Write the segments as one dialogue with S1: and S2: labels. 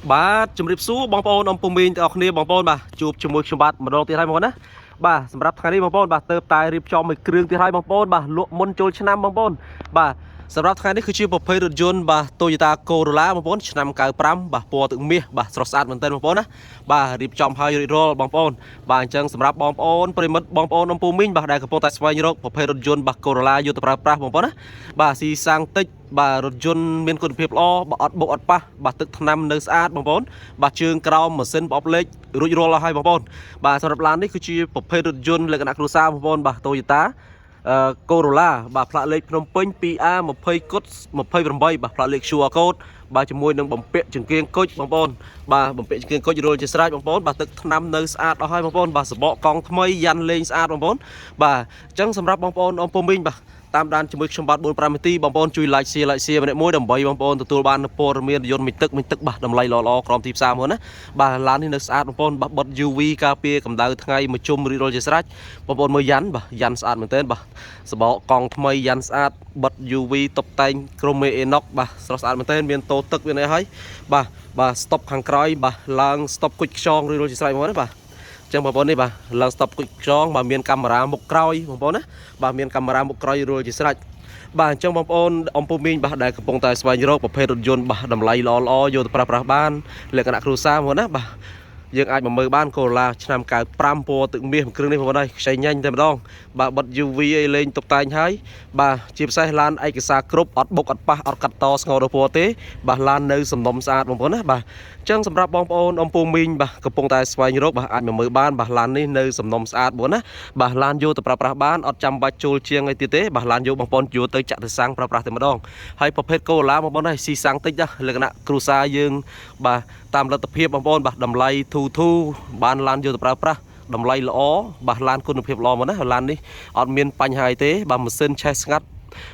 S1: បាទជំរាបសួរបងប្អូនអំពូមីងទាំងអស់គ្នាបងប្អូនបាទជួបជាមួយខ្ញុំបាទម្ដងទៀតហើយបងប្អូនណាបាទសម្រាប់ថ្ងៃនេះបងប្អូនបាទទៅតែរៀបចំមួយគ្រឿងទៀតហើយបងប្អូនបាទលក់មុនចូលឆ្នាំបងប្អូនបាទសម្រាប់ថ្ងៃនេះគឺជាប្រភេទរថយន្តបាទ Toyota Corolla បងប្អូនឆ្នាំ95បាទពណ៌ទឹកមាសបាទស្រស់ស្អាតមែនទែនបងប្អូនណាបាទរៀបចំហើយរួចរាល់បងប្អូនបាទអញ្ចឹងសម្រាប់បងប្អូនប្រិមិត្តបងប្អូនអំពូមីងបាទដែលកំពុងតែស្វែងរកប្រភេទរថយន្តបាទ Corolla យកទៅប្រើប្រាស់បងប្អូនណាបាទស៊ីសាំងតិចបាទរថយន្តមានគុណភាពល្អបាទអត់បុកអត់ប៉ះបាទទឹកថ្នាំនៅស្អាតបងប្អូនបាទជើងក្រោមម៉ាស៊ីនប្រអប់លេខរួចរាល់អស់ហើយបងប្អូនបាទសម្រាប់ឡាននេះគឺជាប្រភេទរថយន្តលក្ខណៈគ្រួសារបងប្អូនបាទ Toyota អឺ Corolla បាទផ្លាកលេខភ្នំពេញ 2A 20គុត28បាទផ្លាកលេខ QR code បាទជាមួយនឹងបំពាក់ចង្កៀងគុជបងប្អូនបាទបំពាក់ចង្កៀងគុជរួចជាស្រេចបងប្អូនបាទទឹកថ្នាំនៅស្អាតអស់ហើយបងប្អូនបាទសបកកង់ថ្មីយ៉ាន់លេងស្អាតបងប្អូនបាទអញ្ចឹងសម្រាប់បងប្អូនអមពុំវិញបាទតាមដានជាមួយខ្ញុំបាទ4 5នាទីបងប្អូនជួយ like share like share ម្នាក់មួយដើម្បីបងប្អូនទទួលបាននូវព័ត៌មានយន្តមួយទឹកមួយទឹកបាទតម្លៃល្អៗក្រោមទីផ្សារមកណាបាទឡាននេះនៅស្អាតបងប្អូនបាទបត់ UV ការពារកម្ដៅថ្ងៃមួយជុំរីរលជាស្រេចបងប្អូនមើលយ៉ាន់បាទយ៉ាន់ស្អាតមែនទែនបាទសបកកង់ថ្មីយ៉ាន់ស្អាតបិទ UV តុបតែងក្រុមមេអេណុកបាទស្រស់ស្អាតមែនទែនមានតោទឹកមានអីហើយបាទបាទ stop ខាងក្រោយបាទឡើង stop គុជខ្យងរួចរាល់ជាស្រេចមកណាបាទចឹងបងប្អូននេះបាទឡើង stop គុជខ្យងបាទមានកាមេរ៉ាមុខក្រោយបងប្អូនណាបាទមានកាមេរ៉ាមុខក្រោយរួចជាស្រេចបាទអញ្ចឹងបងប្អូនអំពូមីងបាទដែលកំពុងតែស្វែងរកប្រភេទរថយន្តបាទតម្លៃល្អល្អយកទៅប្រើប្រាស់បានលក្ខណៈគ្រួសារបងប្អូនណាបាទយើងអាចមកមើលបាន Corolla ឆ្នាំ95ពណ៌ទឹកមាសមួយគ្រឿងនេះបងប្អូនអើយខ្ចីញ៉ាញ់តែម្ដងបាទបិទ UV អីលេងតុបតែងហើយបាទជាពិសេសឡានឯកសារគ្រប់អត់បុកអត់ប៉ះអត់កាត់តស្ងោរពណ៌ទេបាទឡាននៅសំណុំស្អាតបងប្អូនណាបាទអញ្ចឹងសម្រាប់បងប្អូនអំពូមីងបាទកំពុងតែស្វែងរកបាទអាចមកមើលបានបាទឡាននេះនៅសំណុំស្អាតបងប្អូនណាបាទឡានយកទៅប្រើប្រាស់បានអត់ចាំបាច់ចូលជាងអីទៀតទេបាទឡានយកបងប្អូនយកទៅចាក់ទៅសាំងប្រើប្រាស់តែម្ដងហើយប្រភេទ Corolla បងប្អូនហើយស៊ីសាំងតិចណាលក្ខណៈគ្រួសារយើងបាទតាមលទ្ធភាពបងប្អូនបាទតម្លៃធូធូបានឡានយកទៅប្រើប្រាស់តម្លៃល្អបាទឡានគុណភាពល្អមកណាឡាននេះអត់មានបញ្ហាអីទេបាទម៉ាស៊ីនឆេះស្ងាត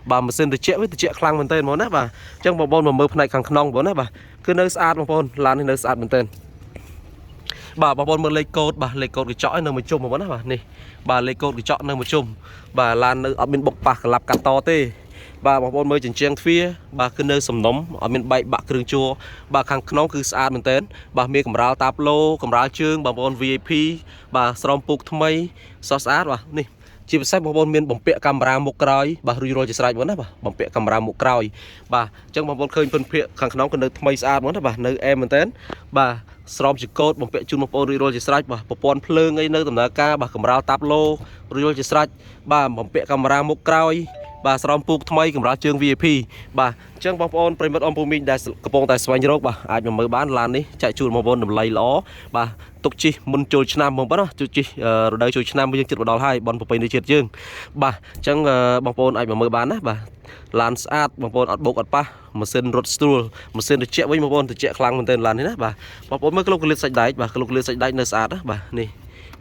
S1: ់បាទម៉ាស៊ីនត្រជាក់វាត្រជាក់ខ្លាំងមែនទែនហ្មងណាបាទអញ្ចឹងបងប្អូនមកមើលផ្នែកខាងក្នុងបងប្អូនណាបាទគឺនៅស្អាតបងប្អូនឡាននេះនៅស្អាតមែនទែនបាទបងប្អូនមើលលេខកូដបាទលេខកូដកញ្ចក់ឯនៅមួយជុំបងប្អូនណាបាទនេះបាទលេខកូដកញ្ចក់នៅមួយជុំបាទឡាននៅអត់មានបុកប៉ះក្លាប់កាត់តទេបាទបងប្អូនមើលជញ្ជាំងទ្វារបាទគឺនៅសំណុំអត់មានបែកបាក់គ្រឿងជួរបាទខាងក្នុងគឺស្អាតមែនទែនបាទមានកម្រាលតាប្លូកម្រាលជើងបងប្អូន VIP បាទស្រោមពូកថ្មីស្រស់ស្អាតបាទនេះជាពិសេសបងប្អូនមានបំពាក់កាមេរ៉ាមុខក្រោយបាទរួចរាល់ជាស្រេចបងណាបាទបំពាក់កាមេរ៉ាមុខក្រោយបាទអញ្ចឹងបងប្អូនឃើញពិនភាកខាងក្នុងក៏នៅថ្មីស្អាតហ្មងណាបាទនៅអែមមែនទែនបាទស្រោមជាកូដបំពាក់ជូនបងប្អូនរួចរាល់ជាស្រេចបាទប្រព័ន្ធភ្លើងអីនៅដំណើរការបាទកម្រាលតាប្លូរួចរាល់ជាស្រេចបាទបំពាក់កាមេរ៉ាមុខក្រោយបាទស្រោមពូកថ្មីកម្រាលជើង VIP បាទអញ្ចឹងបងប្អូនប្រិមិត្តអំពូមីងដែលកំពុងតែស្វែងរកបាទអាចមកមើលបានឡាននេះចែកជូនបងប្អូនតម្លៃល្អបាទទុកជិះមុនចូលឆ្នាំបងប្អូនណាជិះរដូវចូលឆ្នាំយើងជិតមកដល់ហើយបនប្រពៃណីជាតិយើងបាទអញ្ចឹងបងប្អូនអាចមកមើលបានណាបាទឡានស្អាតបងប្អូនអត់បុកអត់ប៉ះម៉ាស៊ីនរត់ស្រួលម៉ាស៊ីនត្រជាក់វិញបងប្អូនត្រជាក់ខ្លាំងមែនទែនឡាននេះណាបាទបងប្អូនមើលក្លុកកលិតសាច់ដែកបាទក្លុកកលិតសាច់ដែកនៅស្អាតណាបាទនេះ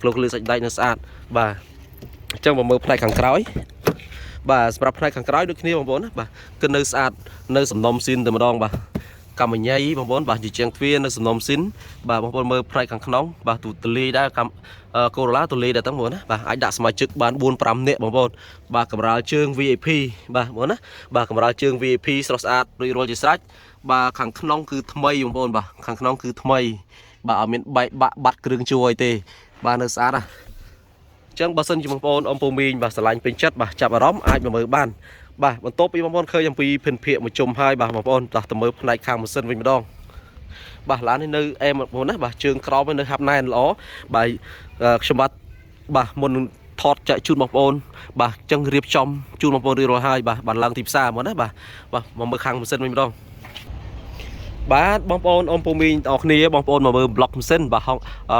S1: ក្លុកកលិតសាច់ដែកនៅស្អាតបាទអញ្ចឹងមកមើលផ្នែកខាងក្រោយបាទសម្រាប់ផ្នែកខាងក្រោយដូចគ្នាបងប្អូនណាបាទគឺនៅស្អាតនៅសំណុំស៊ីនតែម្ដងបាទកម្មញ៉ៃបងប្អូនបាទជាជាងទ្វារនៅសំណុំស៊ីនបាទបងប្អូនមើលផ្នែកខាងក្នុងបាទទូទលាយដែរកម្មកូរ៉ូឡាទូលាយដែរទាំងបងប្អូនណាបាទអាចដាក់សមាជិកបាន4 5នាក់បងប្អូនបាទកម្រាលជើង VIP បាទបងប្អូនណាបាទកម្រាលជើង VIP ស្រស់ស្អាតរួចរាល់ជាស្រេចបាទខាងក្នុងគឺថ្មីបងប្អូនបាទខាងក្នុងគឺថ្មីបាទអត់មានបែកបាក់បាត់គ្រឿងជួយទេបាទនៅស្អាតណាអញ្ចឹងបើសិនជាបងប្អូនអំពូមីងបាទស្រឡាញ់ពេញចិត្តបាទចាប់អារម្មណ៍អាចមកមើលបានបាទបន្ទាប់ពីបងប្អូនឃើញអំពីភិនភាកមួយជុំហើយបាទបងប្អូនតោះទៅមើលផ្នែកខាងម៉ាស៊ីនវិញម្ដងបាទឡាននេះនៅអែមបងប្អូនណាបាទជើងក្រោមនៅហាប់ណែនល្អបាទខ្ញុំបាទបាទមុននឹងថតចែកជូនបងប្អូនបាទអញ្ចឹងរៀបចំជូនបងប្អូនរៀបរាល់ហើយបាទបានឡើងទីផ្សារមកណាបាទបាទមកមើលខាងម៉ាស៊ីនវិញម្ដងបាទបងប្អូនអ៊ំពូមីងទាំងអស់គ្នាបងប្អូនមកមើលប្លុកម៉ាស៊ីនបាទហងអឺ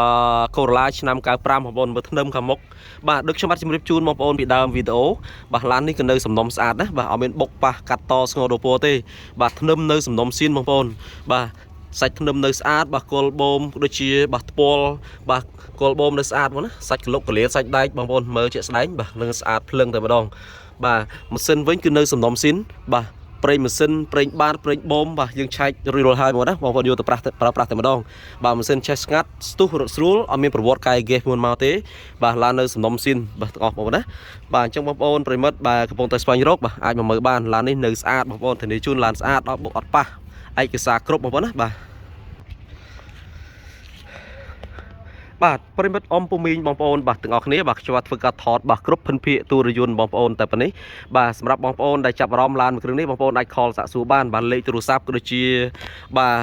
S1: Corolla ឆ្នាំ95បងប្អូនមើលធ្នឹមខាងមុខបាទដូចខ្ញុំបាទជម្រាបជូនបងប្អូនពីដើមវីដេអូបាទឡាននេះក៏នៅសំណុំស្អាតណាបាទអត់មានបុកប៉ះកាត់តស្ងោរពណ៌ទេបាទធ្នឹមនៅសំណុំសៀនបងប្អូនបាទសាច់ធ្នឹមនៅស្អាតបាទគល់បូមដូចជាបាទថ្ពាល់បាទគល់បូមនៅស្អាតហ្មងណាសាច់ក្លុកកលាសាច់ដែកបងប្អូនមើលជាក់ស្ដែងបាទនឹងស្អាតភ្លឹងតែម្ដងបាទម៉ាស៊ីនវិញគឺនៅសំណុំស៊ីនបាទប្រេងម៉ាស៊ីនប្រេងបាតប្រេងបូមបាទយើងឆែករួចរាល់ហើយមកណាបងប្អូនយកទៅប្រាស់ប្រើប្រាស់តែម្ដងបាទម៉ាស៊ីនឆេះស្ងាត់ស្ទុះរត់ស្រួលអត់មានប្រវត្តិកាយហ្គេសមុនមកទេបាទឡាននៅសំណុំស៊ីនបាទទាំងអស់បងប្អូនណាបាទអញ្ចឹងបងប្អូនប្រិមិត្តបាទកំពុងតែស្វែងរកបាទអាចមកមើលបានឡាននេះនៅស្អាតបងប្អូនធានាជូនឡានស្អាតអត់បុកអត់ប៉ះឯកសារគ្រប់បងប្អូនណាបាទ បាទប្រិមិត្តអំពូមីងបងប្អូនបាទទាំងអស់គ្នាបាទខ្ញុំបាទធ្វើការថតបាទគ្រប់ភិនភាគទូរយន្តបងប្អូនតែប៉ុណ្នេះបាទសម្រាប់បងប្អូនដែលចាប់អារម្មណ៍ឡានមួយគ្រឿងនេះបងប្អូនអាច call សាកសួរបានបាទលេខទូរស័ព្ទក៏ដូចជាបាទ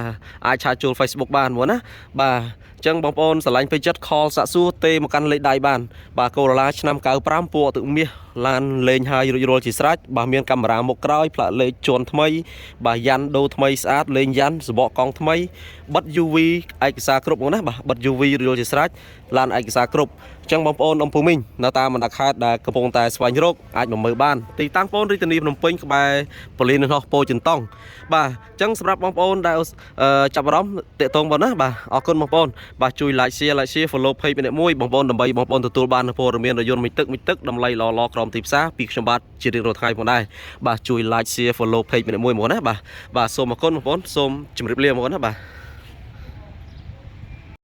S1: អាច chat ចូល Facebook បានមកណាបាទអញ្ចឹងបងប្អូនស្រឡាញ់ពេញចិត្ត call សាកសួរទេមកកាន់លេខដៃបានបាទ Corolla ឆ្នាំ95ពណ៌ទឹកមាសឡានលេងហើយរួចរាល់ជាស្រេចបាទមានកាមេរ៉ាមុខក្រោយផ្លាកលេខជាន់ថ្មីបាទយ៉ាន់ដូរថ្មីស្អាតលេងយ៉ាន់សបកកង់ថ្មីបិទ UV ឯកសារគ្រប់មកណាបាទបិទ UV រួចរាល់ជាស្រេចឡានឯកសារគ្រប់អញ្ចឹងបងប្អូនអំពូមីងនៅតាមបណ្ដាខេត្តដែលកំពុងតែស្វែងរកអាចមកមើលបានទីតាំងបងរាជធានីភ្នំពេញក្បែរពលាននោះពោចិនតុងបាទអញ្ចឹងសម្រាប់បងប្អូនដែលចាប់អារម្មណ៍តាក់ទងបងណាបាទអរគុណបងប្អូនបាទជួយ like share like share follow page ម្នាក់មួយបងប្អូនដើម្បីបងប្អូនទទួលបាននូវព័ត៌មានរថយន្តមួយទឹកមួយទឹកតម្លៃល្អៗក្រោមទីផ្សារពីខ្ញុំបាទជារៀងរាល់ថ្ងៃផងដែរបាទជួយ like share follow page ម្នាក់មួយហ្មងណាបាទបាទសូមអរគុណបងប្អូនសូមជម្រាបលាបងប្អូនណាបាទ។